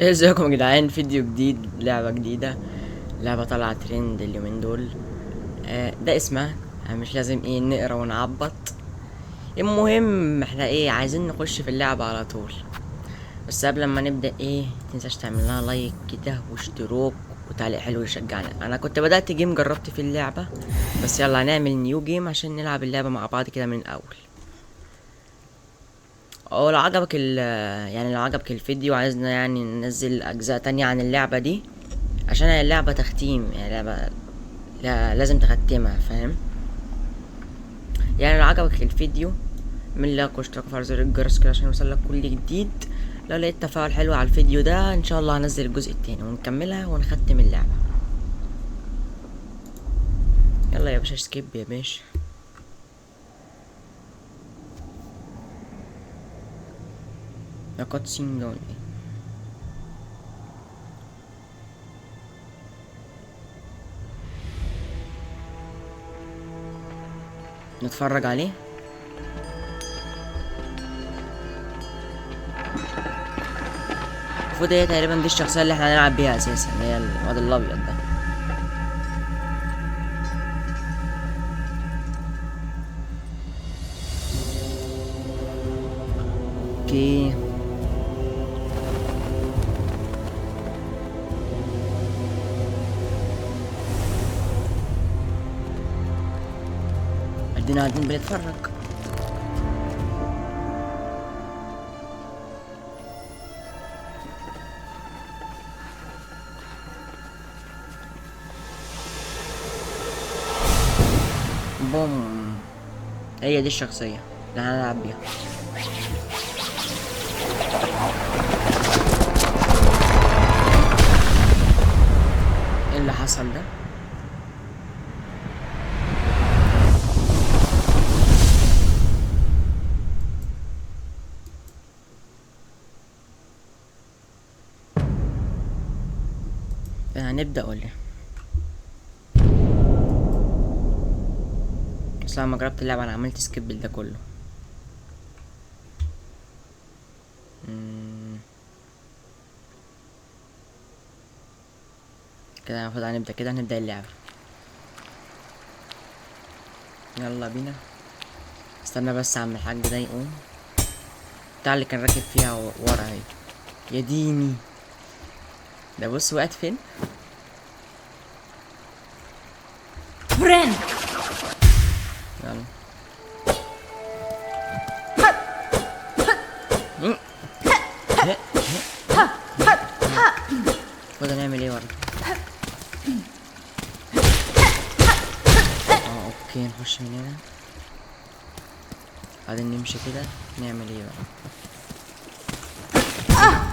ازيكم يا جدعان؟ فيديو جديد، لعبة جديدة، لعبة طالعة ترند اليومين دول. ده اسمها، مش لازم ايه نقرا ونعبط. المهم احنا ايه عايزين نخش في اللعبة على طول، بس قبل ما نبدأ ايه متنساش تعمل لنا like كده واشتراك وتعليق حلو يشجعنا. انا كنت بدأت game جربت في اللعبة، بس يلا هنعمل new game عشان نلعب اللعبة مع بعض كده من الاول. او لو عجبك يعني لو عجبك الفيديو عايزنا يعني ننزل اجزاء تانية عن اللعبة دي، عشان هي اللعبة تختيم، يعني لعبة لا لازم تختمها، فاهم؟ يعني لو عجبك الفيديو اعمل like واشتراك وفعل زر الجرس كده عشان يوصلك كل جديد. لو لقيت تفاعل حلو على الفيديو ده ان شاء الله هنزل الجزء التاني ونكملها ونختم اللعبة. يلا يا باشا skip يا باشا. ده cutscene ده ولا ايه؟ نتفرج عليه. المفروض هي تقريبا دي الشخصية اللي احنا هنلعب بيها اساسا، اللي هي الواد الابيض ده. okay ادينا قاعدين بنتفرج. بوم، هي دي الشخصية اللي هنلعب بيها. ايه اللي حصل ده؟ هنبدأ ولا ايه؟ بس لما جربت اللعبة انا عملت skip ده كله. كده المفروض هنبدأ كده، هنبدأ اللعبة. يلا بينا. استنى بس عم الحاج ده يقوم، بتاع اللي كان راكب فيها ورا اهي. يا ديني ده بص وقعت فين؟ برين. يلا المفروض نعمل ايه برضه؟ okay نخش من هنا بعدين نمشي كده. نعمل ايه بقى؟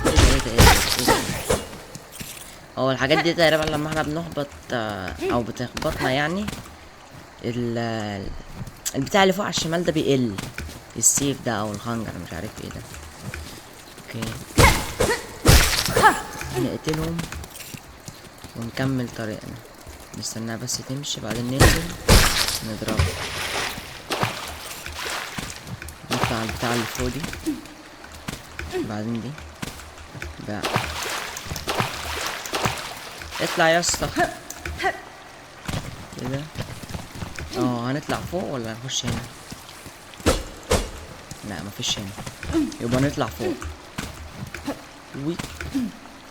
ايه ده ايه ده ايه ده؟ هو الحاجات دي تقريبا لما احنا بنخبط او بتخبطنا يعني البتاع اللي فوق على الشمال ده بيقل، السيف ده او الخنجر مش عارف ايه ده. okay نقتلهم ونكمل طريقنا. نستناها بس تمشي بعدين ننزل نضربه. نطلع على البتاع اللي فوق دي بعدين دي بقى. اطلع يا اسطى كده. هنطلع فوق ولا هنخش هنا؟ لا مفيش هنا، يبقى نطلع فوق. وي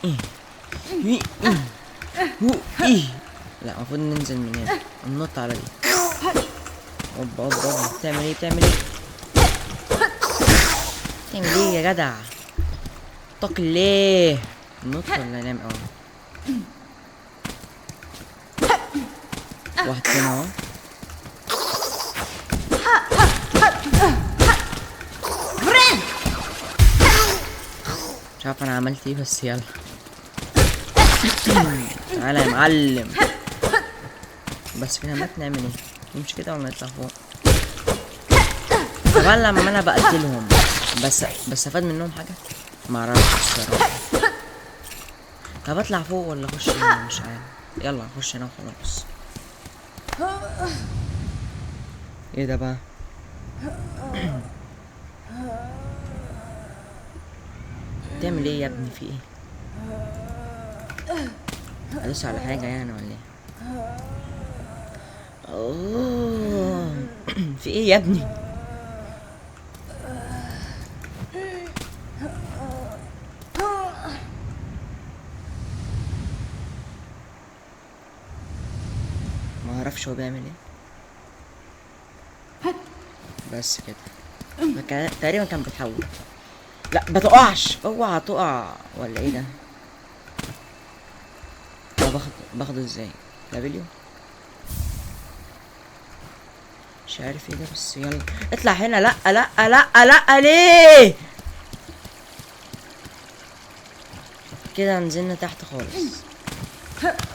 ايه وي ايه و ايه. لا المفروض ننزل من هنا ننط على دي. اوبا اوبا اوبا، بتعمل ايه بتعمل ايه بتعمل ايه يا جدع؟ طاق ليه؟ ننط ولا ننام؟ واحد تاني اهو. مش عارف انا عملت ايه بس يلا. تعالى يا معلم. بس كده مات. نعمل ايه؟ نمشي كده ولا نطلع فوق؟ طبعا لما انا بقتلهم بس بستفاد منهم حاجه؟ معرفش الصراحه. طب اطلع فوق ولا اخش هنا؟ مش عارف. يلا نخش هنا وخلاص. ايه ده بقى؟ بتعمل ايه يا ابني؟ في ايه؟ ادوس على حاجة يعني ولا ايه؟ اوه في ايه يا ابني؟ ما اعرفش هو بيعمل ايه. بس كده تقريبا كان بيتحول. لا ما تقعش، اوعى تقع ولا ايه ده؟ باخده ازاي؟ W مش عارف ايه ده، بس يلا اطلع هنا. لا لا لا لا ليه كده؟ نزلنا تحت خالص.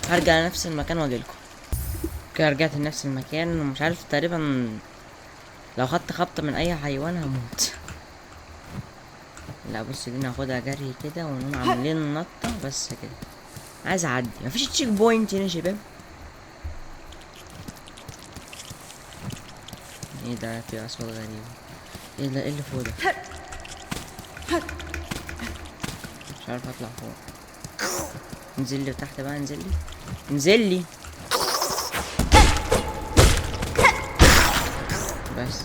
هرجع لنفس المكان واجيلكم. كده رجعت لنفس المكان ومش عارف، تقريبا لو خدت خبطة من اي حيوان هموت. لا بص دي ناخدها جري كده ونقوم عاملين نطة بس كده. عايز اعدي، مفيش checkpoint هنا يا شباب. ايه ده؟ في اصوات غريبة. ايه ده؟ ايه اللي فوق ده؟ مش عارف اطلع فوق. انزل لي تحت بقى، انزل لي انزل لي بس.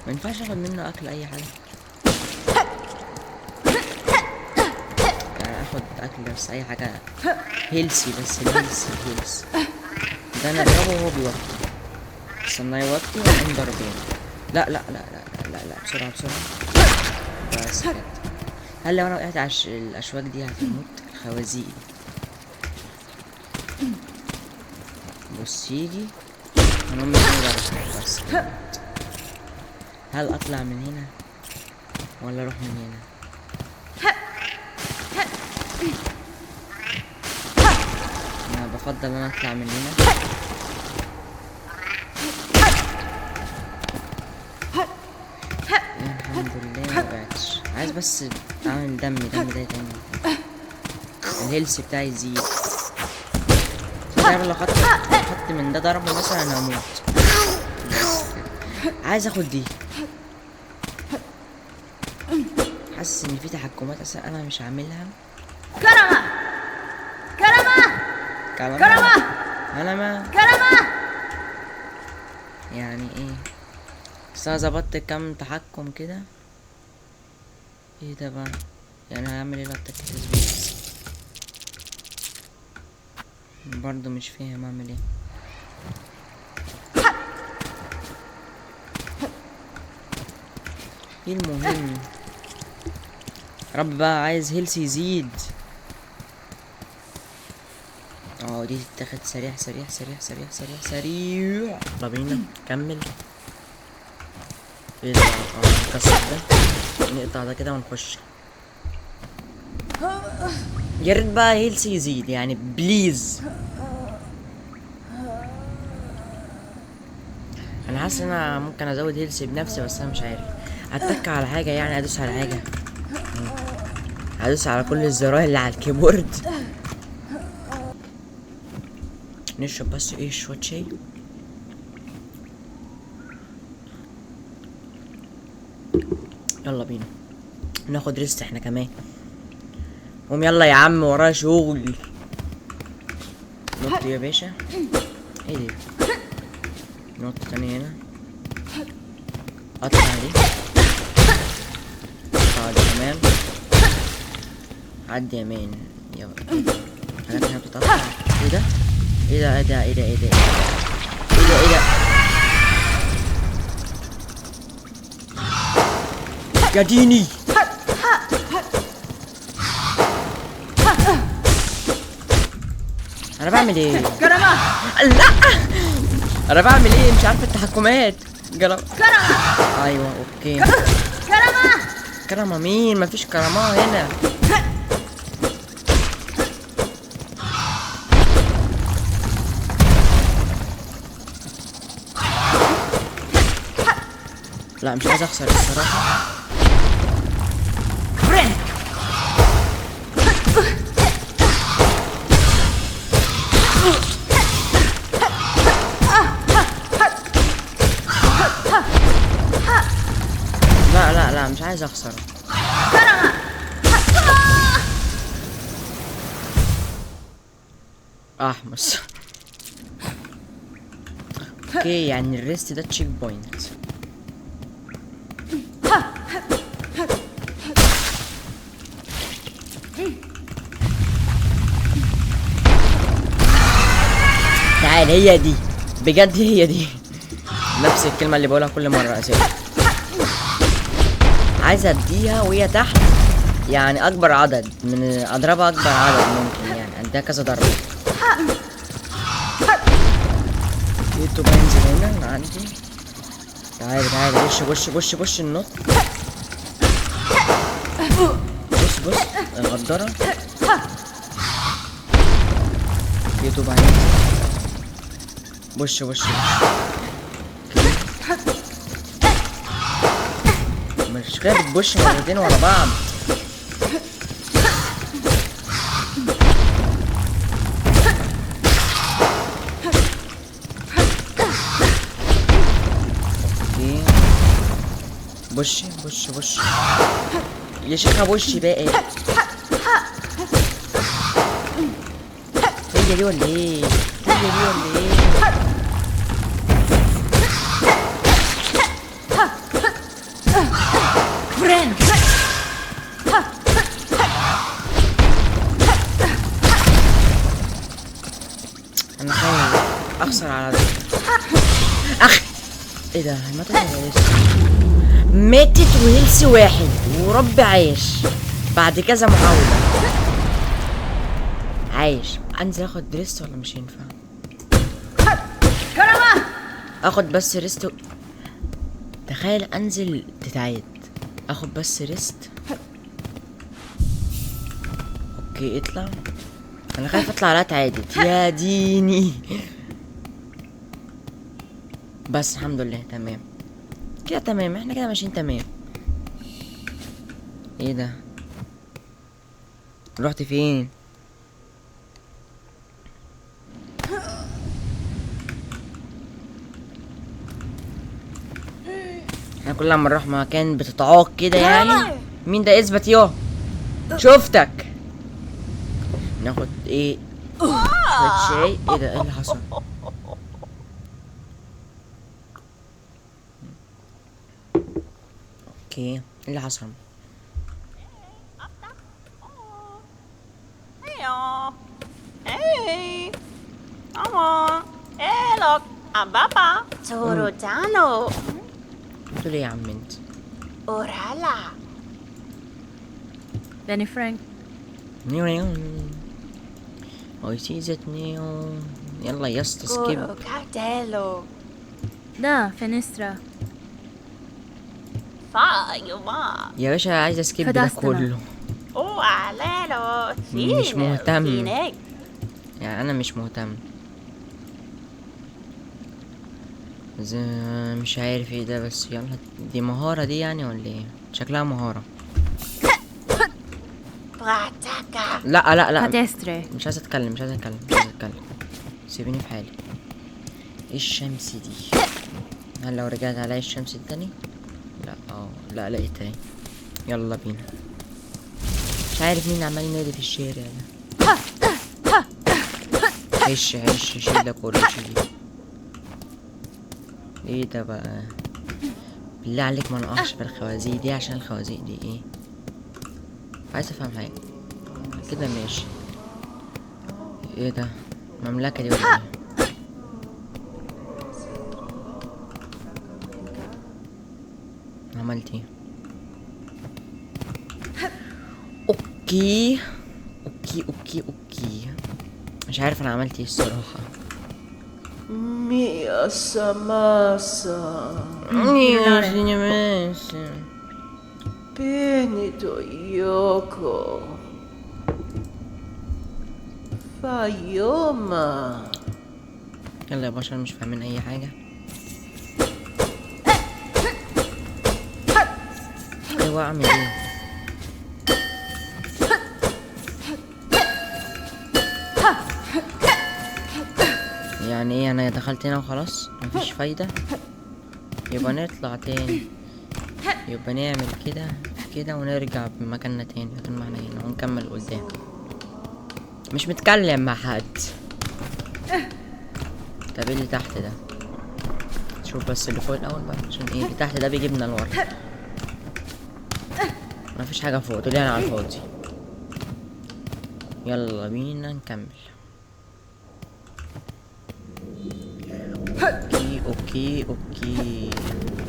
ما ينفعش اخد منه اكل اي حاجة، يعني اخد اكل بس اي حاجة healthy بس. ال health ال health ده انا اضربه وهو بيوطي، استناه يوطي واقوم ضربين. لا لا لا لا لا لا بسرعة بسرعة بس كده. هل لو انا وقعت على الاشواك دي هتموت؟ الخوازيق دي. بص يجي هنقوم ضرب بس كده. هل اطلع من هنا ولا اروح من هنا؟ انا بفضل ان انا اطلع من هنا. الحمد لله ما وقعتش. عايز بس اعمل دم دم ده تاني، ال health بتاعي يزيد. لو خدت من ده ضربه مثلا هموت. عايز اخد دي. حاسس ان في تحكمات اصلا انا مش عاملها. كرمة كرمة كرمة كرمة كرمة يعني ايه؟ بس انا ظبطت كام تحكم كده. ايه ده بقى؟ يعني هعمل ايه لو اتكيت space؟ برضو مش فاهم اعمل ايه. ايه المهم؟ رب بقى عايز health يزيد. دي تتاخد سريع سريع سريع سريع سريع سريع. يلا بينا كمل. ايه ده؟ نكسر ده، نقطع ده كده ونخش. يا ريت بقى health يزيد يعني please. انا حاسس ان انا ممكن ازود health بنفسي بس انا مش عارف. اتك على حاجة يعني، ادوس على حاجة، ادوس على كل الزراير اللي على ال keyboard. نشرب بس ايه شوية شاي. يلا بينا ناخد rest احنا كمان. قوم يلا يا عم ورايا شغل. نط يا باشا. ايه دي؟ نط تاني هنا. اطلع دي، اطلع دي تمام. عدي يا مان. يلا حاجات هنا بتتقطع. ايه ده؟ ايه ده؟ ايه ده؟ ايه ده؟ ايه ده؟ ايه ده؟ ايه ده؟ يا ديني! انا بعمل ايه؟ كرمة. لا انا بعمل ايه؟ مش عارف التحكمات. كرمة. ايوه okay. كرمة. كرمة مين؟ مفيش كرمة هنا. لا مش عايز اخسر الصراحة. لا لا لا مش عايز اخسر. احمس. okay يعني ال rest ده checkpoint. تعال، هي دي بجد، هي دي نفس الكلمة اللي بقولها كل مرة اساسا. عايز اديها وهي تحت، يعني اكبر عدد من اضربها، اكبر عدد ممكن، يعني اديها كذا ضربة. انتوا بنزل هنا عندي. تعالي تعالي، بش بش بش بش النط، بص بص الغدارة. في طوب هينزل. بش بش بش. مش كده بتبش مرتين ورا بعض. okay بش بش بش يا شيخة، بش بقى. هي دي ولا ايه؟ هي دي ولا ايه؟ انا خايف اخسر على ده. اخ ايه ده؟ ماتت ولا لسه؟ ماتت و health واحد ورب عايش بعد كذا محاولة. عايش. انزل اخد rest ولا مش ينفع؟ اخد بس rest تخيل انزل تتعاد. اخد بس rest. okay اطلع. انا خايف اطلع لا اتعادت يا ديني. بس الحمد لله تمام كده، تمام احنا كده ماشيين تمام. ايه ده؟ رحت فين؟ احنا كل لما نروح مكان بتتعاق كده يعني. مين ده؟ اثبت يا شفتك. ناخد ايه؟ شوية شاي. ايه ده؟ ايه اللي حصل؟ okay ايه اللي حصل؟ بتقول ايه يا عم انت؟ بني فرانك. يلا يا اسطى skip. دا فينسترا. يا باشا عايز skip ده كله. مش مهتم يعني، انا مش مهتم. مش عارف ايه ده، بس يلا دي مهارة دي يعني ولا ايه؟ شكلها مهارة. لا لا لا مش عايز اتكلم، مش عايز اتكلم، مش عايز اتكلم، سيبيني في حالي. ايه الشمس دي؟ هل لو رجعت عليا الشمس دي تاني؟ لا لا لقيتها اهي. يلا بينا. مش عارف مين عمال ينادي في الشارع ده. هش هش شيل ده كله، شيل. ايه ده بقى؟ بالله عليك ما نقعش في الخوازيق دي، عشان الخوازيق دي ايه؟ عايز افهم حاجه كده. ماشي. ايه ده؟ مملكه دي ولا ايه؟ عملت ايه؟ okay okay okay okay، مش عارف انا عملت ايه الصراحه. ميا سماسا ميا Benito Yoko Fayoma. يلا يا بشر مش فاهمين اي حاجه. ايوه اعمل ايه؟ يعني ايه انا دخلت هنا وخلاص مفيش فايدة؟ يبقى نطلع تاني، يبقى نعمل كده كده ونرجع بمكاننا تاني، لكن ما احنا هنا ونكمل قدام. مش متكلم مع حد. طب ايه اللي تحت ده؟ شوف بس اللي فوق الاول بقى، عشان ايه اللي تحت ده بيجيبنا لورا. مفيش حاجة فوق، طلعنا على الفاضي. يلا بينا نكمل. okay okay okay،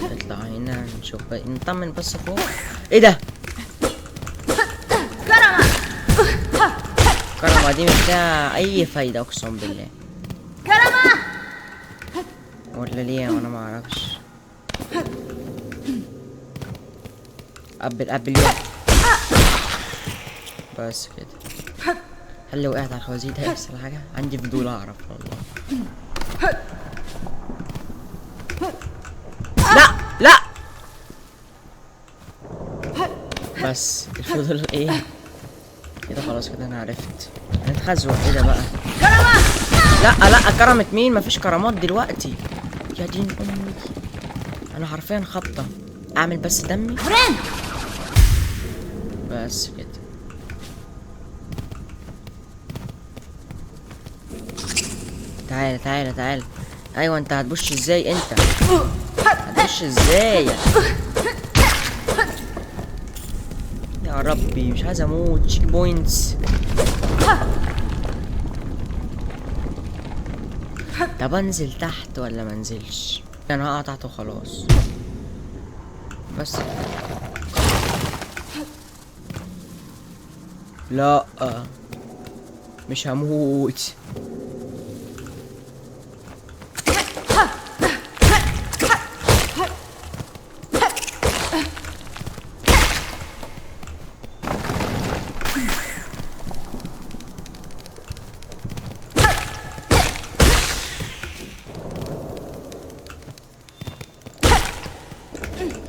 نطلع هنا نشوف بقى، نطمن بس فوق. ايه ده؟ كرمة دي مش لها اي فايدة اقسم بالله. كرمة ولا ليه وانا ما اعرفش. قبل قبل يوم بس كده. هل لو وقعت على الخوازيق ده هيحصل حاجة؟ عندي فضول اعرف والله. لا لا بس الفضول ايه كده؟ خلاص كده انا عرفت. هنتخزوق. ايه ده بقى؟ لا لا، كرمة مين؟ مفيش كرامات دلوقتي يا دين امي. انا حرفيا خبطة. اعمل بس دمي بس كده. تعالى تعالى تعالى. ايوه انت هتبش ازاي؟ انت هتبش ازاي؟ يا ربي مش عايز اموت. checkpoints. طب انزل تحت ولا ما انزلش؟ انا هقع تحت وخلاص. بس لا مش هموت.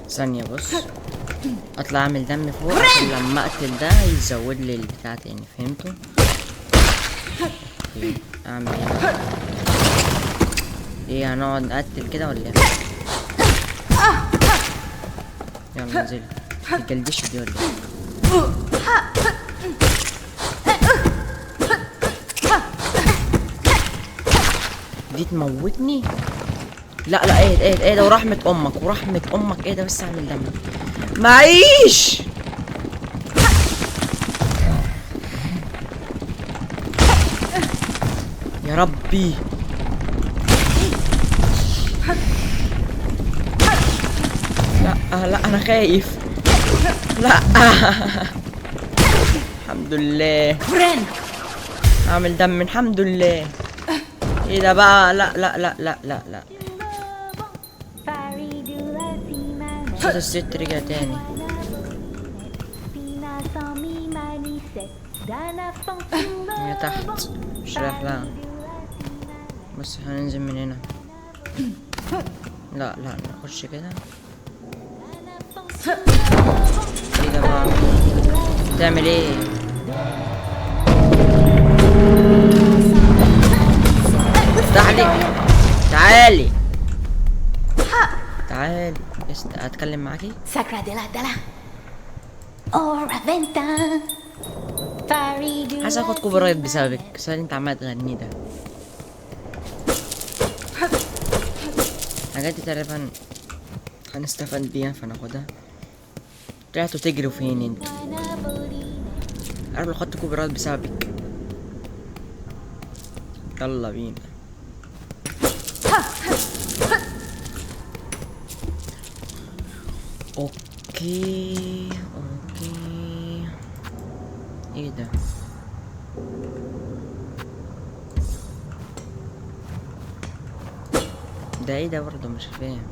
ثانية بص، اطلع اعمل دم فوق عشان لما اقتل ده يزود لي البتاع تاني، فهمتوا؟ okay اعمل ايه؟ ايه هنقعد نقتل كده ولا ايه؟ يلا انزلي. متجلدش دي ولا ايه؟ دي تموتني؟ لا لا ايه ايه ايه ده، ورحمة امك ورحمة امك ايه ده، بس اعمل دم معيش. يا ربي لا لا انا خايف. لا الحمد لله اعمل دم الحمد لله. ايه ده بقى؟ لا لا لا لا لا لا، صوت الست رجع تاني. هي تحت مش رايح لها، بس هننزل من هنا. لا لا نخش كده. ايه ده بقى؟ بتعمل ايه؟ افتح لي، تعالي تعالي، اتكلم معاكي. عايز اخد copyright بسببك، بسبب اللي انت عمال تغنيه ده. الحاجات دي تقريبا هنستفاد بيها فناخدها. طلعتوا تجروا فين انتوا؟ عارف لو خدت copyright بسببك. يلا بينا. okay okay، ايه ده؟ ده ايه ده برضه؟ مش فاهم.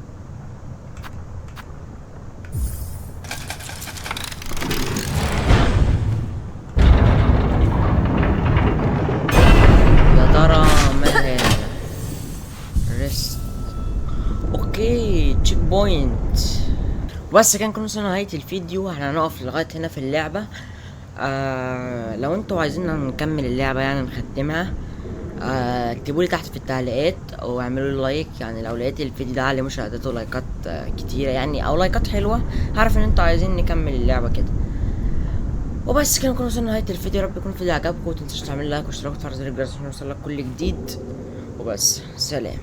يا ترى ما هذا؟ rest. okay checkpoint. بس كان كنا وصلنا لنهاية الفيديو. احنا هنقف لغاية هنا في اللعبة. لو انتوا عايزين نكمل اللعبة يعني نختمها، اكتبوا لي تحت في التعليقات او اعملوا لي like. يعني لو لقيت الفيديو ده عليه مشاهدات ولايكات كتيرة يعني، او لايكات حلوة، هعرف ان انتوا عايزين نكمل اللعبة كده. وبس كده نكون وصلنا لنهاية الفيديو. يا رب يكون الفيديو عجبكم، ومتنساش تعمل like واشتراك وتفعل زر الجرس عشان يوصلك كل جديد. وبس، سلام.